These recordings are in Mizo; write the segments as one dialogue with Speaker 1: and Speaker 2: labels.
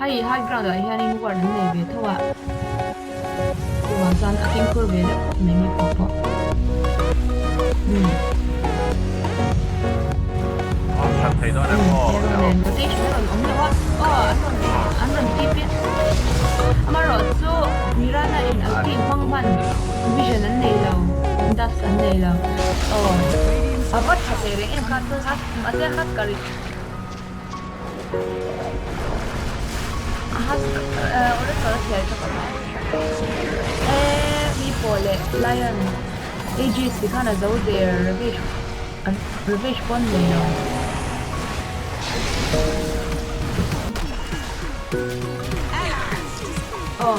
Speaker 1: Hei high ground ah hianin ward an nei ve tho a, chuvang chuan a fimkhur ve deuh khawp mai Meepo pawh. Umm. Umm hero nen rotation a rawn awm lo a, aw an rawn an rawn tip e. Amaherawhchu Mirana in a team hmang hman vision an nei lo, dust an nei lo. Aw a va tha teh reng em kha chuan mahse a khat ka ri. Lion Aegis ti khan a zo der Ravage an Ravage pawn nei lo. Aw.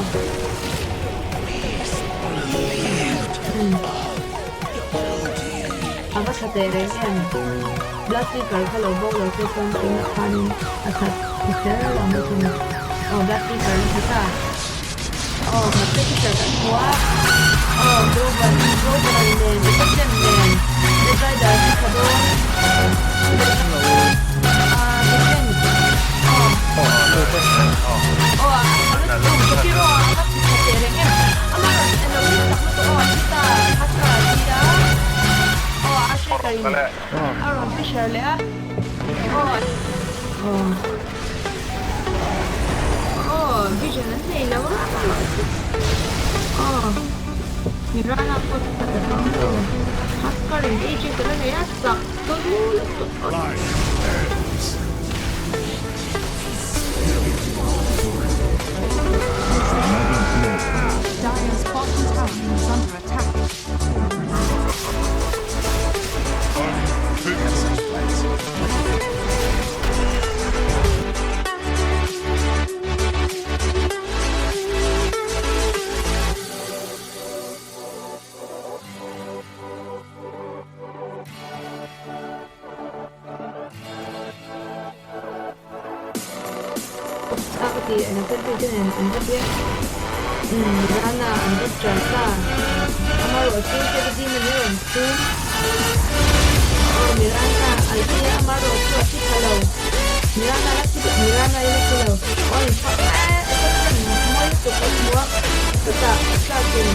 Speaker 1: A va tha teh reng em? Bloodseeker kha lo bo lo se chuan tunah khanin a that ta kher lo mai thei ni. Aw Bloodseeker an that a. Aw mahse teacher kan hmu a. Aw Grover Grover nen Deception nen Red Rider an tha dawn. Ah Defen aw. Aw a tha lutuk Shapiro a va tha teh reng em? Amaherawhchu eng lo hlim tak lutuk aw a thi ta Haskar a thi a. Aw a shaker in a rawn fisher leh a aw aw aw vision an nei lo a aw Mirana pawh chu khat a dang lo Husker in agent a la nei a chak tawlh lutuk
Speaker 2: Dire's bottom tower is under attack.
Speaker 1: A ka ti an fel pui te nen an va biak umm Rana an va tran ta amaherawhchu heti ding in a rawn chhung aw Mirana a la nia amaherawhchu a thi tha lo Mirana la thi Mirana i la thi lo aw in chhuak e e ka friend mawi lutuk kan hmu a chutah tlakin.